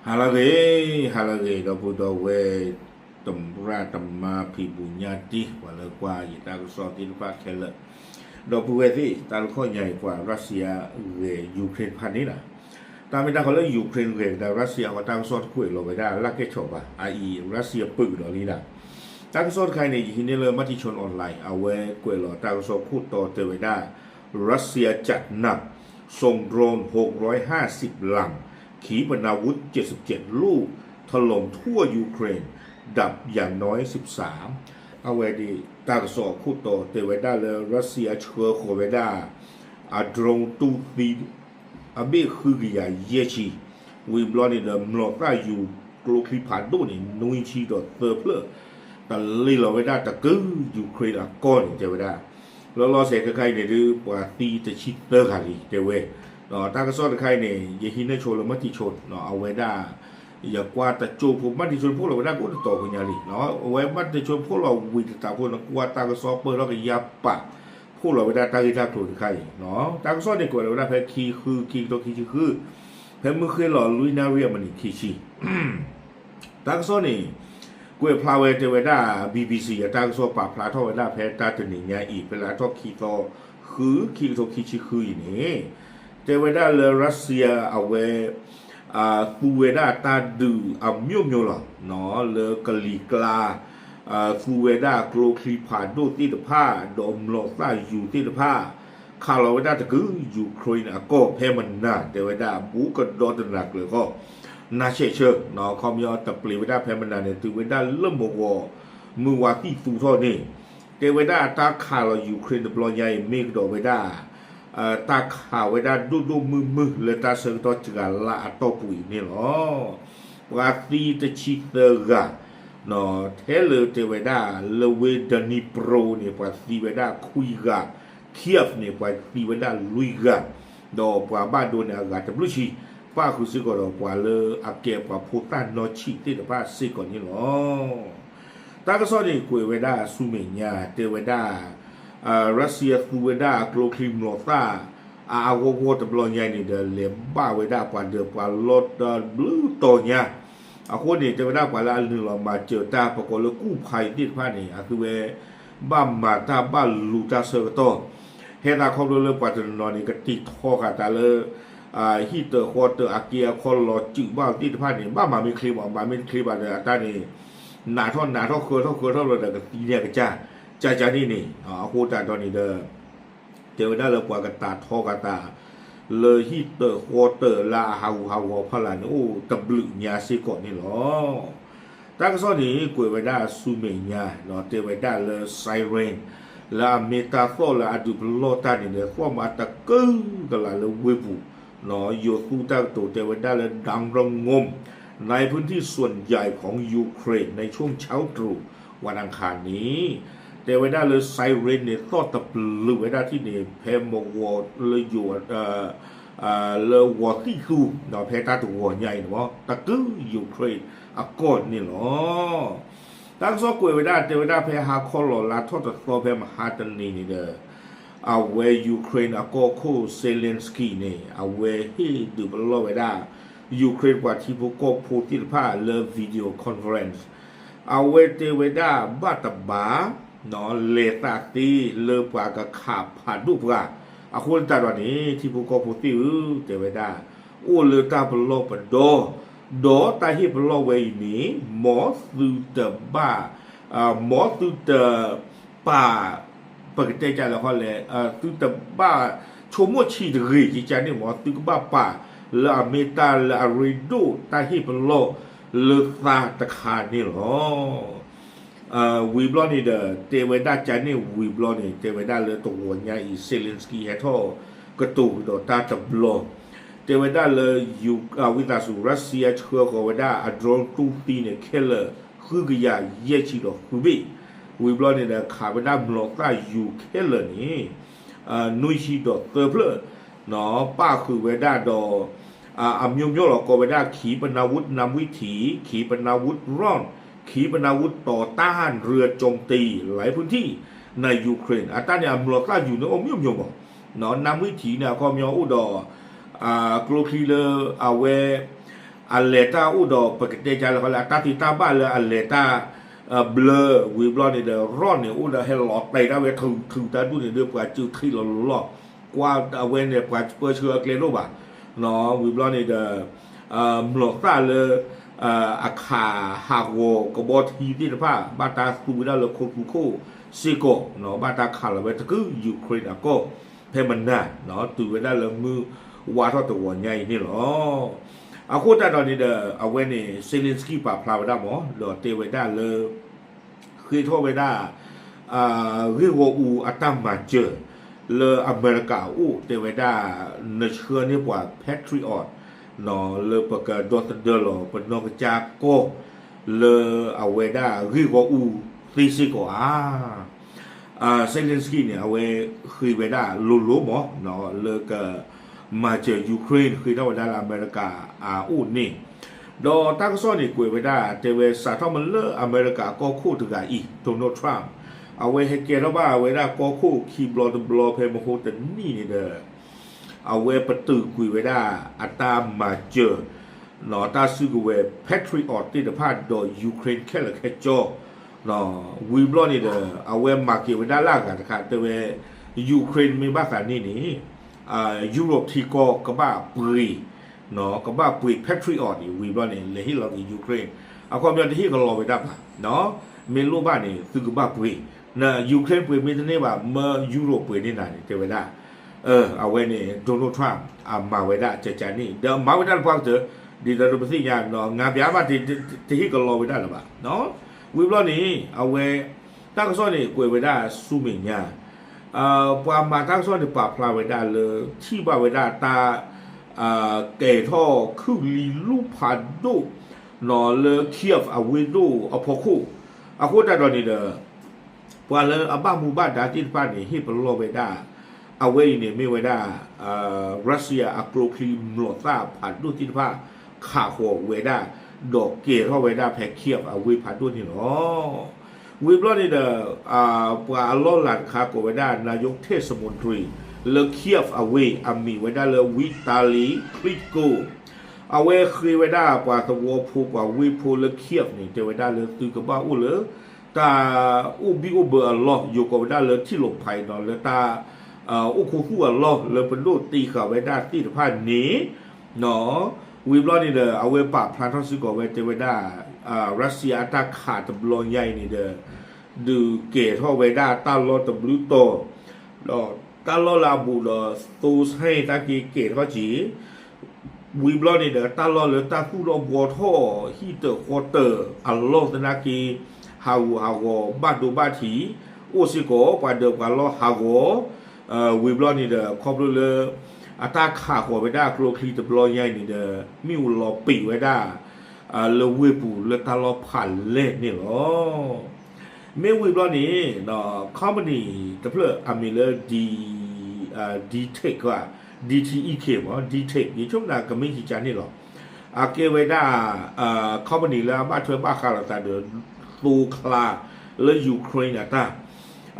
ဟါလၢအဂ့ၤ, ဟါလၢအဂ့ၤ ဒီပုၢ်ဒီဝဲၢ်, တရၣ်တမါဖံးဘူးညၣ်တံၢ် ပှၤလၢကွၢ်ယတၢ်ကစီၣ်သ့ၣ်တဖၣ်ခဲလၢာ်, ဒီပုၢ်ဝဲၢ်သ့ၣ် တၢ်တခီညါအံၤ ပှၤရၢၡံယါဂဲၤ Ukraine တဖၣ်န့ၣ်လီၤ. တၢ်မ့ၢ်တၢ်ဃီလၢ Ukraine ဂဲၤကဒါ ရၢၡံယါဃီ တၢ်ကစီၣ်တကွဲးလီၤဝဲဒၣ် လၢ်ကဲၣ်ဆိးဘၣ်, အအံၤ ရၢၡံယါပၢၢ်ကဒီးလံလီၤ. တၢ်ကစီၣ်တခါအံၤန့ၣ် ယဟံးန့ၢ်လၢ Matichon Online အဝဲကွဲးလီၤတၢ်ကစီၣ်ခိၣ်တီတဲဝဲဒၣ် รัสเซียจัดหนัก ส่งโดรน หกร้อยห้าสิบ ลำ ขีปนาวุธ เจ็ดสิบเจ็ด ลูก ถล่มทั่วยูเครน ดับอย่างน้อย สิบสาม အဝဲဒၣ် တၢ်ကစီၣ်အခိၣ်တီတဲဝဲဒၣ်လၢ ရၢၡံယါဆှၢဃီၤဝဲဒၣ် အ drone တူၢ်သံ အဘ့ၣ်ဃုကယၤယဲၢ်ဆံ, ဝံၤဘျီန့ၣ်ဒီး မျိာ်သၣ်ယူၤကျိချံဖးဒိၣ်န့ၣ် နွံဆံဒီးသၢဖျၢၣ် တလ့ၤလီၤဝဲဒၣ်တကု Ukraine အကီၢ်န့ၣ် တဲဝဲဒၣ်. လီၤလီၤဆဲးခဲခါအံၤန့ၣ်ဒုး ပှၤသံတဆံသၢဂၤလံ တဲဝဲ. တၢ်ကစီၣ်တခါအံၤန့ၣ် ယဟံးန့ၢ်ဆိလၢ Matichon အဝဲဒၣ် ယကွၢ်တကၠိဖိ Matichon ဖိလီၤဝဲဒၣ်ကအိၣ်တတီၤဖိညါလံ. အဝဲ Matichon ဖိလီၤဝံၤတတးဖိန့ၣ် ကွၢ်တၢ်ကစီၣ်ပၢၢ်ထီၣ်ကယၤပာ် ဖိလီၤဝဲဒၣ်တၢ်ဂ့ၢ်တၢ်ကျိၤတခါအံၤ. တၢ်ကစီၣ်န့ၣ် ကွဲးလီၤဝဲဒၣ်ဖဲခံဃု ခံကထိခံဆံဃု, ဖဲမုၢ်ဃ့ၢ်လီၤလွံၢ်နၣ်ရံၣ်အမံးနံးခံဆံ တၢ်ကစီၣ်န့ၣ် ကွဲးဖျါဝဲတဲဝဲဒၣ် BBC အတၢ်ကစီၣ်ပာ်ဖျါထီၣ်ဝဲဒၣ်ဖဲတၢ်တနံၤညါအံၤ ဖဲလါထီၣ်ခံသီဃု ခံကထိခံဆံဃုအံၤန့ၣ် တဲဝဲဒၣ်လၢ ရၢၡံယါအဝဲ သူဝဲဒၣ်တၢ်ဒုးအမျိုးမျိုးလီၤ လၢကလံၤကျါ သူဝဲဒၣ်ကျိချံဖးဒိၣ်သ့ၣ်တဖၣ် ဒီးမျိာ်သၣ်ယူၤသ့ၣ်တဖၣ် ခးလီၤဝဲဒၣ်တကု Ukraine အကီၢ်ဖဲမနၤ တဲဝဲဒၣ် ဘူးကဒီတနၤကျၢၤဃီ နါဆဲးဆၢ ခီပညီတပျ့ၤဝဲဒၣ်ဖဲမနၤန့ၣ် တုၤဝဲဒၣ်လၢမဂီၤ မုၢ်ဝါသံၣ်သူထီၣ်န့ၣ် တဲဝဲဒၣ်တၢ်ခးလီၤ Ukraine တဘျီညါအံၤ မ့ၢ်ကဒီးဝဲဒၣ် တၢ်ခးဝဲဒၣ်ဒိၣ်ဒိၣ်မုၢ်မုၢ်လၢတၢ်ဆၢကတီၢ်စှၤလါအတီၢ်ပူၤအံၤန့ၣ်လီၤ. ပှၤသံတဆံသၢဂၤ ထဲလၢတဲဝဲဒၣ် လၢဝ့ၢ် Dnipro န့ၣ် ပှၤသံဝဲဒၣ်ခွံဂၤ, Kyiv န့ၣ် ပှၤသံဝဲဒၣ်လွံၢ်ဂၤ, ဒီးပှၤဘၣ်ဒိန့ၣ်အဂၤတဘျုးဆံ, ပၣ်ဃုာ်စ့ၢ်ကီးဒီးပှၤလၢအကဲပှၤဖိသၣ်နီၢ်ဆံးသ့ၣ်တဖၣ်စ့ၢ်ကီးန့ၣ်လီၤ. တၢ်ကစီၣ်န့ၣ်ကွဲးဝဲဒၣ်ဆူမဲာ်ညါ တဲဝဲဒၣ် ရၢၡံယါသူဝဲဒၣ်ကျိချံမျိာ်သၣ် အါအါဂီၢ်ဂီၢ်တဘျီညါအံၤန့ၣ်ဒီး လဲၤဘၣ်ဝဲဒၣ်ပှၤဒၢးပှၤလီၢ်တဘျုးတီၤညါ, အဃိန့ၣ် တဲဝဲဒၣ်ပှၤလၢအနုာ်လီၤမၤစၢၤတၢ် ပကိးလၢကူၣ်ဖးအံၤသ့ၣ်တဖၣ်န့ၣ် အသုဝဲ ဘၣ်မၤတၢ်ဘၣ်လူၤတၢ်ဆၢကတီၢ်, ဟဲသးခီဖျိလၢပှၤတနီၤနီၤန့ၣ် ကတံာ်ထီဃာ်သးလၢ ဟံၣ်တၢၣ်ဃီတၢၣ် အက့အခီလီၤစုာ်ဘၣ်သ့ၣ်တဖၣ်န့ၣ် ဘၣ်မၤမ့ၢ်ချ့မး မၤမ့ၢ်တချ့ဘၣ်ဒီး အတၢ်န့ၣ် နးထီၣ်နးထီၣ်ဃၢထီၣ်ဃၢထီၣ်ဘျီဒီး ကသံန့ၢ်အကစၢ် ကကန့ၣ်န့ၣ် အဃိသတးဒီးန့ၣ်ဒီး တဲဝဲဒၣ်လၢပှၤကတံာ်ထီဃာ်သး လၢဟံၣ်တၢၣ်ဃီတၢၣ်လၢအဟးဂူာ်ဟးဂီၤဖီလာ်န့ၣ် အိၣ်တဘျုးညါစ့ၢ်ကီးန့ၣ်လီၤ. တၢ်ကစီၣ်န့ၣ် ကွဲးဝဲဒၣ်ဆူမဲာ်ညါ တဲဝဲဒၣ်လၢ siren လၢအမ့ၢ်တၢ်သီၣ်လၢအဒုးပလီၢ်တၢ်န့ၣ်ဒီး သီၣ်မးတကုကလးလၢဝ့ၢ်ပူၤ ယိၤသူတၢ်ကတိၤတဲဝဲဒၣ်လၢ ดังระงม ในพื้นที่ส่วนใหญ่ของยูเครน ในช่วงเช้าตรู่วันอังคารนี้ တဲဝဲဒၣ်လၢ siren န့ၣ် သီၣ်တပျုာ်ဝဲဒၣ်ထံၣ်န့ၣ် ဖဲမဂီၤလၢယိၤ လၢဝီၤသံၣ်သူ ဖဲတၢ်တဂီၤညါအံၤန့ၣ် တကု Ukraine အကီၢ်န့ၣ်လီၤ. တၢ်ကစီၣ်ကွဲးဝဲဒၣ် တဲဝဲဒၣ်ဖဲဟါခီလီၤလါထီၣ်တသီဖဲမဟါတနံၤန့ၣ်ဒီး အဝဲ Ukraine အကီၢ်ခိၣ် Zelensky န့ၣ် အဝဲဟ့ၣ်ဒုးပလီၢ်ဝဲဒၣ် Ukraine ပှၤထံဖိကီၢ်ဖိသ့ၣ်တဖၣ်လၢ video conference အဝဲတဲဝဲဒၣ်ဘၣ်တဘၣ် လဲၤသးသ့လၢပှၤကခးဖးဒိၣ်ပှၤ, အဃိသတးဒီးန့ၣ် ထံဖိကီၢ်ဖိသ့ၣ်ဧၢ တဲဝဲဒၣ် အိၣ်လၢတၢ်ပလီၢ်ပဒီ ဒီးတၢ်ဟ့ၣ်ပလီၢ်ဝဲအံၤန့ၣ် မ်သုတဘၣ် မ်သုတပာ် ပကတဲကလဲၣ်ဃီလဲၣ် သုတဘၣ်ဆိကမိၣ်ဆံးတဂ့ၤ ကကန့ၣ်မ့ၢ် သုကဘၣ်ပာ်လၢအမ့ၢ်တၢ်လၢအရ့ဒိၣ်တၢ်ဟ့ၣ်ပလီၢ်လၢသးတခါန့ၣ်လီၤ. ဝံၤဘျီန့ၣ်ဒီး တဲဝဲဒၣ်ကန့ၣ်ဝံၤဘျီန့ၣ် တဲဝဲဒၣ်လၢတဂီၤညါအံၤ Zelensky ဟဲထီၣ်ကတိၤကဒီးတၢ်တဘျီ တဲဝဲဒၣ်လၢ ဝံသးစူၤ ရၢၡံယါဆှၢဃီၤဝဲဒၣ်အ drone တူၢ်သံန့ၣ်ခဲလၢာ် ဃုကယၤယဲၢ်ဆံဒီးဃုဘ့ၣ်, ဝံၤဘျီန့ၣ်ဒီး ခးဝဲဒၣ်မျိာ်သၣ်ယူၤခဲလၢာ်န့ၣ် နွံဆံဒီးသၢဖျၢၣ် ပၣ်ဃုာ်ဝဲဒၣ်ဒီး အမျိုးမျိုးလီၤ ကိးဝဲဒၣ် ขีปนาวุธนำวิถี ขีปนาวุธร่อน ขีปนาวุธต่อต้านเรือโจมตี หลายพื้นที่ในยูเครน အတၢ်န့ၣ် အမျိာ်သၣ်ယူၤန့ၣ်အိၣ် မျိုးမျိုး မး နမ်းဝိထီန့ၣ် အခီပညီအိၣ်ဒီး ကျိချံလၢအဝဲ အလဲၤတၢ်အိၣ်ဒီး ပကတဲကလဲၣ်ဃီလၢ အတၢ်သ့တၢ်ဘၣ်လၢအလဲၤတၢ် ဘျၢ ဝံၤဘျီန့ၣ်ဒီး ရီၣ်န့ၣ်အိၣ်ဒီး ဟဲလီၤတဲာ်ဒၣ်ဝဲထုးထုးတၢ်ဒူၣ်န့ၣ်ဒီး ပှၤစုးထံးလီၤလီၤလီၤ, ကွၢ်အဝဲန့ၣ် ပှၤပၢဆှၢအကျဲဒိၣ်ဘၣ်, ဝံၤဘျီန့ၣ်ဒီး မျိာ်သၣ်လၢ အခးဟးဂီၤကဘီထံသ့ၣ်တဖၣ် ဘၣ်တၢ်သူဝဲဒၣ်လၢခိသူခိၣ်စ့ၢ်ကီး, ဘၣ်တၢ်ခးလီၤဝဲတကုး Ukraine အကီၢ် ဖဲမနၤ, တုၤဝဲဒၣ်လၢမုၢ်ဝါထီၣ်တဂီၤညါအံၤန့ၣ်လီၤ. အဃိသတးဒီးန့ၣ်ဒီး အဝဲန့ၣ် Zelensky ပာ်ဖျါဝဲဒၣ်မး ဒီးတဲဝဲဒၣ်လၢ ဃ့ထီၣ်ဝဲဒၣ် ဂ့ၢ်ဂီၢ်အူအတၢ်မၤစၢၤ လၢအမဲရကၤအအိၣ် တဲဝဲဒၣ် နဆှၢန့ၢ်ပှၤ Patriot လၢပကဒီသဒၢလီၤ ပနီၢ်ကစၢ်ကီၢ် လၢအဝဲဒၣ်ဂ့ၢ်ဂီၢ်အူသ့စ့ၢ်ကီးဧါ. Zelensky န့ၣ် အဝဲဃ့ဝဲဒၣ်လိၤလိၤမး လၢက မၤစၢၤ Ukraine ဃ့ထီၣ်ဝဲဒၣ်လၢအမဲရကၤအအိၣ်န့ၣ်, ဒီးတၢ်ကစီၣ်န့ၣ်ကွဲးဝဲဒၣ် တဲဝဲစးထီၣ်မးလၢအမဲရကၤကီၢ်ခိၣ်တဂၤအံၤ Donald Trump အဝဲဟဲကဲထီၣ်ဘၣ်ဝဲဒၣ်ကီၢ်ခိၣ်ခံဘျီတဘျီဖဲမဟိတနံၣ်န့ၣ်ဒီး အဝဲပတုာ်ကွံာ်ဝဲဒၣ်အတၢ်မၤစၢၤ တၢ်စုကဝဲၤ Patriot သ့ၣ်တဖၣ်ဒီး Ukraine ခဲလၢာ်ခဲဆ့ ဝံၤဘျီန့ၣ်ဒီး အဝဲမၤက့ၤဝဲဒၣ်လၢအဂၤတခါ တဲဝဲ Ukraine မ့ၢ်ဘၣ်သးန့ၣ်န့ၣ် Europe ထံကီၢ်ကဘၣ်ပှ့ၤ ကဘၣ်ပှ့ၤ Patriot န့ၣ် ဝံၤဘျီန့ၣ် လဲၤဟ့ၣ်လီၤက့ၤ Ukraine အခီပညီတဟ့ၣ်ကလီၤဝဲဒၣ်ဘၣ်, မ့ၢ်လိၣ်ဘၣ်န့ၣ် သုကဘၣ်ပှ့ၤ, Ukraine ပှ့ၤမ့ၢ်တန့ၢ်ဘၣ် မၢ Europe ပှ့ၤန့ၢ်နၤန့ၣ် တဲဝဲဒၣ် အဝဲန့ၣ် Donald Trump အမၤဝဲဒၣ်ကကန့ၣ် ဒီးမၤဝဲဒၣ်တပှၢ်ကတၢၢ် ဒ်သိးဒီးပသ့ၣ်ညါ ငါးပြားဘၣ် တဟ့ၣ်ကလီၤဝဲဒၣ်လၢၤဘၣ်. ဝံၤဘျီန့ၣ် အဝဲ တၢ်ကစီၣ်န့ၣ်ကွဲးဝဲဒၣ်ဆူမဲာ်ညါ ပှၤမၤတၢ်ကစီၣ်န့ၣ်ပာ်ဖျါဝဲဒၣ်လၢ ထံၣ်ဘၣ်ဝဲဒၣ်တၢ် ကဲၤထီၣ်ခုၣ်လံလူၢ်ဖးဒိၣ် လၢ Kyiv အဝ့ၢ်ဒိၣ်အဖီခိၣ်, အဃိသတးဒီးန့ၣ်ဒီး ပှၤလၢအဘၣ်မူဘၣ်ဒါသ့ၣ်တဖၣ်န့ၣ် ဟ့ၣ်ပလီၢ်ဝဲဒၣ် အဝဲအံၤန့ၣ်မ့ၢ်ဝဲဒၣ် Russia အကျိချံမျိာ်သၣ်ဖးဒိၣ်သ့ၣ်တဖၣ် ခးဃီၤဝဲဒၣ် ဒီးကဲၤထီၣ်ဝဲဒၣ်ဖဲ Kyiv အဝ့ၢ်ဖးဒိၣ်န့ၣ်လီၤ. ဝံၤဘျီန့ၣ်ဒီး ပှၤအလီၢ်လၤတခါကိးဝဲဒၣ် နာယိးထဲၣ်စမူတြံၤ လၢ Kyiv အဝ့ၢ် အမံၤဝဲဒၣ်လၢ Vitali Klitschko အဝဲဃ့ဝဲဒၣ်ပှၤသဝီဖိပှၤဝ့ၢ်ဖိလၢ Kyiv န့ၣ် တဲဝဲဒၣ်လၢသုကဘၣ်အိၣ်လၢ တၢ်အိၣ်ဘံၣ်အိၣ်ဘၢအလီၢ် ယိၤကိးဝဲဒၣ်လၢထံၣ်လိာ်ဖးအံၤနီၤ လၢတၢ် အိၣ်ခူသူၣ်အလီၢ် လၢပဒိၣ်တ့ဃာ်ဝဲဒၣ်သ့ၣ်တဖၣ်န့ၣ် ဝံၤဘျီန့ၣ်ဒီး အဝဲပာ်ဖျါထီၣ်စ့ၢ်ကီးဝဲတဲဝဲဒၣ် Russia အတၢ်ခးတဘျီညါအံၤန့ၣ်ဒီး ဒုးကဲၤထီၣ်ဝဲဒၣ်တၢ်လီၢ်တဘျုးတီၤ ဒီးတၢ်လီၢ်လၢအဘူးဒီးသိဆဲၣ်တၢ်က့ၤကဲၤထီၣ်က့ၤ ဝံၤဘျီန့ၣ်ဒီး တၢ်လီၢ်လၢတၢ်သူၣ်ထီၣ်ဘှီထီၣ် ဟံၣ်တၢၤဃီတၢၤအလီၢ်သနာ်က့ ဟးဂူာ်ဟးဂီၤဘၣ်ဒိဘၣ်ထံး အိၣ်စ့ၢ်ကီး ပှၤဒၢးပှၤလီၢ်ဟးဂီၤ ဝံၤဘျီန့ၣ်ဒီး ခီဖျိလၢ အတၢ်ခးဃီၤဝဲဒၣ်ကျိချံတဘျီညါအံၤန့ၣ်ဒီး မ့ၣ်အူလီၤပံာ်ဝဲဒၣ် လၢဝ့ၢ်ပူၤလၢတၢ်လီၢ်ဖးလဲၢ်န့ၣ်လီၤ. မ့ၢ်ဝံၤဘျီန့ၣ် company တဖျၢၣ်အမံၤလၢ D, DTEK, DTEK မ့ၢ် DTEK ယဆိကမိၣ်ကမ့ၢ်ကကန့ၣ်လီၤ. အကဲဝဲဒၣ် company လၢအဘၣ်ထွဲဘၣ်ဃးလိာ်သးဒီး သိချါ လၢ Ukraine အတၢ်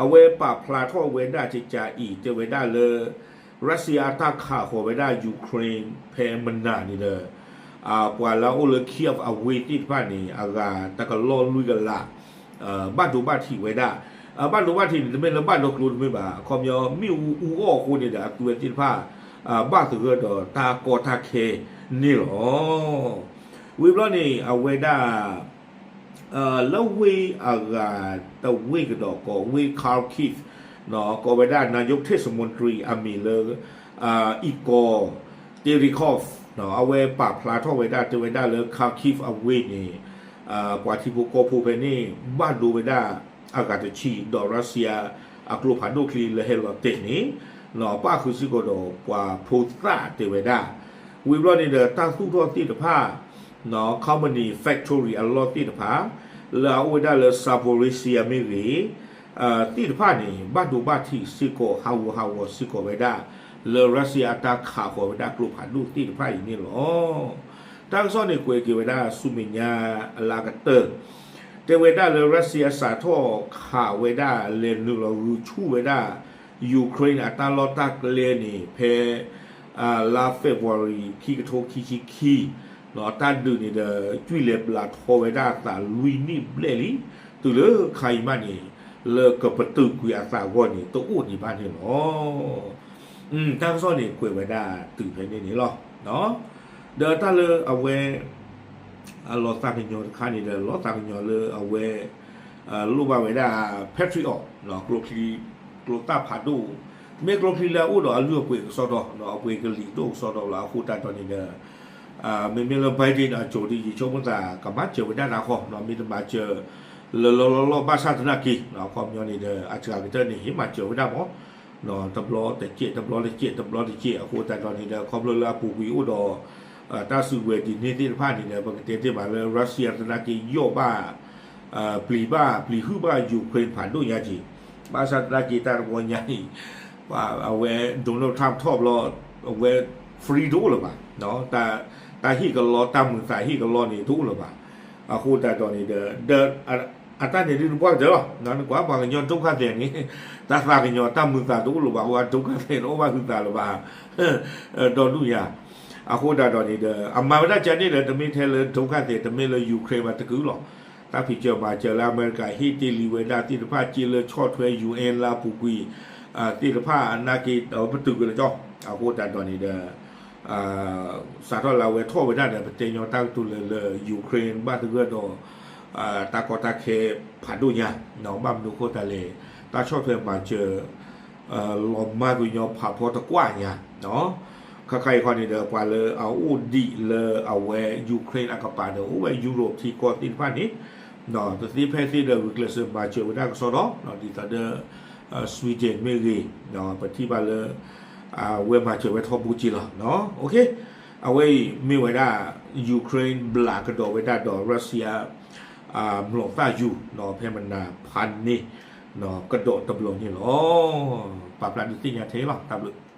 အဝဲပာ်ဖျါထီၣ်ဝဲဒၣ်ကကအံၤ တဲဝဲဒၣ်လၢ Russia အတၢ်ခးဃီၤဝဲဒၣ် Ukraine ဖဲမနၤန့ၣ်ဒီး ပှၤလၢအအိၣ်လၢ Kyiv အဝ့ၢ်သ့ၣ်တဖၣ်န့ၣ် အဂၤတကလီၢ်လွံၢ်ကလး ဘၣ်ဒိဘၣ်ထံးဝဲဒၣ်, ဘၣ်ဒိဘၣ်ထံးန့ၣ် တမ့ၢ်လၢဘၣ်ဒိကျိတမ့ၢ်ဘၣ်, အခီပညီ မ့ၣ်အူအူအီၣ်အဃိန့ၣ်ဒီး အသုဝဲသ့ၣ်တဖၣ် ဘၣ်သဂၢၢ်ဒီးတၢ်ကီတၢ်ခဲန့ၣ်လီၤ. ဝံၤဘျီန့ၣ် အဝဲဒၣ် လၢဝ့ၢ်အဂၤတဝ့ၢ်ကဒီး ကိးဝ့ၢ် Kharkiv ကိးဝဲဒၣ် နာယိးထဲၣ်စမူတြံၤ အမံၤလၢ Igor Terikov အဝဲပာ်ဖျါထီၣ်ဝဲဒၣ် တဲဝဲဒၣ်လၢ Kharkiv အဝ့ၢ်န့ၣ် ပှၤထံဖိကီၢ်ဖိဖဲန့ၣ် ဘၣ်ဒိဝဲဒၣ်အဂၤတဆံ ဒီး Russia အကျိဖးဒိၣ်ချံလၢဟဲလီၤတဲာ်န့ၣ် ပၣ်ဃုာ်စ့ၢ်ကီးဒီးပှၤဖိသၣ်တဲဝဲဒၣ်, ဝံၤဘျီန့ၣ်ဒီး တၢ်သူၣ်ထီၣ်သ့ၣ်တဖၣ် company factory အလီၢ်သ့ၣ်တဖၣ် လၢအအိၣ်ဝဲဒၣ်လၢ Zaporizhzhia မ့ၢ်ဂ့ၤ သ့ၣ်တဖၣ်န့ၣ် ဘၣ်ဒိဘၣ်ထံးစ့ၢ်ကီး ဟးဂူာ်ဟးဂီၤစ့ၢ်ကီးဝဲဒၣ် လၢ Russia အတၢ်ခးဃီၤဝဲဒၣ်ကျိဖးဒိၣ်သ့ၣ်တဖၣ်အံၤန့ၣ်လီၤ. တၢ်ကစီၣ်န့ၣ်ကွဲးက့ၤဝဲဒၣ်ဆူမဲာ်ညါအလါကတၢၢ် တဲဝဲဒၣ်လၢ Russia စးထီၣ်ခးဝဲဒၣ်လဲၤနုာ်လီၤဂုာ်ဆူၣ်ဝဲဒၣ် Ukraine အတၢ်လီၢ်တၢ်ကျဲန့ၣ် ဖဲ လါ February ခံကထိခံဆံခံ တၢ်ဒုးန့ၣ်ဒီး ကွံာ်လဲၤဘျးထီဝဲဒၣ်အသးလွံၢ်နံၣ်ဘျဲၣ်လံ, တုၤလၢခါအံၤမးန့ၣ် လၢကပတုာ်ကွံာ်အသးအဂီၢ်န့ၣ် တအိၣ်ဒံးဘၣ်န့ၣ်လီၤ. တၢ်ကစီၣ်န့ၣ်ကွဲးဝဲဒၣ်တုၤဖဲန့ၣ်န့ၣ်လီၤ. ဒီးတၢ်လၢအဝဲ အလီၤသးကညီၤတခါန့ၣ်ဒီး လီၤသးကညီၤလၢအဝဲ လိၣ်ဘၣ်ဝဲဒၣ် Patriot ကျိချံ ကျိသၣ်ဖးဒိၣ်, မ့ၢ်ကျိချံလၢအအိၣ်ဒီးအလုၢ်အပှ့ၤကစီဒီ, အပှ့ၤကလံၤဒိၣ်ကစီဒီလီၤ. အဃိသတးဒီးန့ၣ်ဒီး မ့မ့ၢ်လၢ Biden အစိၤဒ်ယဆိကမိၣ်သး ကမၤစၢၤဝဲဒၣ်နၤဃီ, မ့ၢ်တမၤစၢၤ လၢလီၤလီၤလီၤ ဘၣ်ဆၣ်သနာ်က့ အခီပညီန့ၣ်ဒီး အစှၤကတၢၢ်န့ၣ် ဟ့ၣ်မၤစၢၤဝဲဒၣ်မး တဘျီတစဲး တဘျီတစဲး တဘျီတစဲး. အဃိသတးဒီးန့ၣ်ဒီး ခီဖျိလၢအပူၤကွံာ်အိၣ်ဒီး တၢ်စုကဝဲၤဒ်န့ၣ်သ့ၣ်တဖၣ်န့ၣ်ဒီး ပကတဲသ့မးလၢ Russia သနာ်က့ ယီၣ်ဘၣ် ပျံၤဘၣ် ပျံၤဟုၣ်ဘၣ် Ukraine ဖးဒိၣ်ညါက့ၤ, ဘၣ်ဆၣ်သနာ်က့ တၢ်တဝီညါအံၤ အဝဲ Donald Trump ထီၣ်ဘျီ အဝဲ free တအိၣ်လၢၤဘၣ်, တၢ်ဟ့ၣ်ကလီ တၢ်မုာ်သးဟ့ၣ်ကလီန့ၣ် တအိၣ်လၢၤဘၣ်. အဃိသတးဒီးန့ၣ်ဒီး ဒီး အတၢ်န့ၣ်ဒ်နပှၢ်ကတၢၢ်လီၤ. နကွၢ်ပှၤကညီဒုက္ခသည်န့ၣ် တၢ်သးကညီၤတၢ်မုာ်သးတအိၣ်လၢၤဘၣ်, ပှၤဒုက္ခသည်န့ၣ် အိၣ်ဘၣ်ဟုသးလၢၤဘၣ် ဒီဒူၣ်ညါ. အဃိသတးဒီးန့ၣ်ဒီး အမၤဝဲဒၣ်ကဲန့ၣ်ဒီး တမ့ၢ်ထဲလၢဒုက္ခသည် တမ့ၢ်လၢ Ukraine ဘၣ်တကုာ်လီၤ. တၢ်ဖံးစၢၤမၤစၢၤလၢအမဲရကၤဟ့ၣ်တ့ၢ်လံဝဲဒၣ်သ့ၣ်တဖၣ် စ့လၢဆီၣ်ထွဲ UN လၢအပူၤကွံာ် သ့ၣ်တဖၣ်နာ်က့ ပတုာ်က့ၤလၢကၠီ. အဃိသတးဒီးန့ၣ်ဒီး စးထီၣ်လၢအဝဲထီၣ်ဝဲဒၣ်ဒီး ပတဲညီတၢ်ကတိၤလၢ လၢ Ukraine ဘၣ်သဂၢၢ်ဒီး တၢ်ကီတၢ်ခဲဖးဒိၣ်ညါ, ဘၣ်မနုၤအဃိသတးလဲၣ်, တၢ်ဆီၣ်ထွဲမၤစၢၤ လီၤမၢ်ကွံာ်ညီဖးဖီတကွၢ်ညါ. ခါခါအံၤခီန့ၣ်ဒီး ပှၤလၢအအိၣ်ဒံးလၢအဝဲ Ukraine အကပၤဒီး အိၣ်ဝဲ Europe ထံကီၢ်သ့ၣ်တဖၣ်န့ၣ် တသ့ဖဲသ့ၣ်ဒီး ဂုာ်ကျဲးစၢးမၤစၢၤဝဲဒၣ်ကစီဒီ, ဒ်သိးဒီး Sweden မ့ၢ်ဂ့ၤ, ပထံၣ်ဘၣ်လၢ အဝဲမၤစၢၤဝဲထီဘိက့လီၤ. အဝဲအံၤမ့ၢ်ဝဲဒၣ် Ukraine ဘျးကဒီးဝဲဒၣ်ဒီး Russia မျိာ်သၣ်ယူၤ ဖဲမနၤဖးန့ၣ် ကဒီးတဘျီန့ၣ်လီၤ. ပာ်ဖျါဒုးသ့ၣ်ညါထဲလီၤ. တၢ်ဘျုး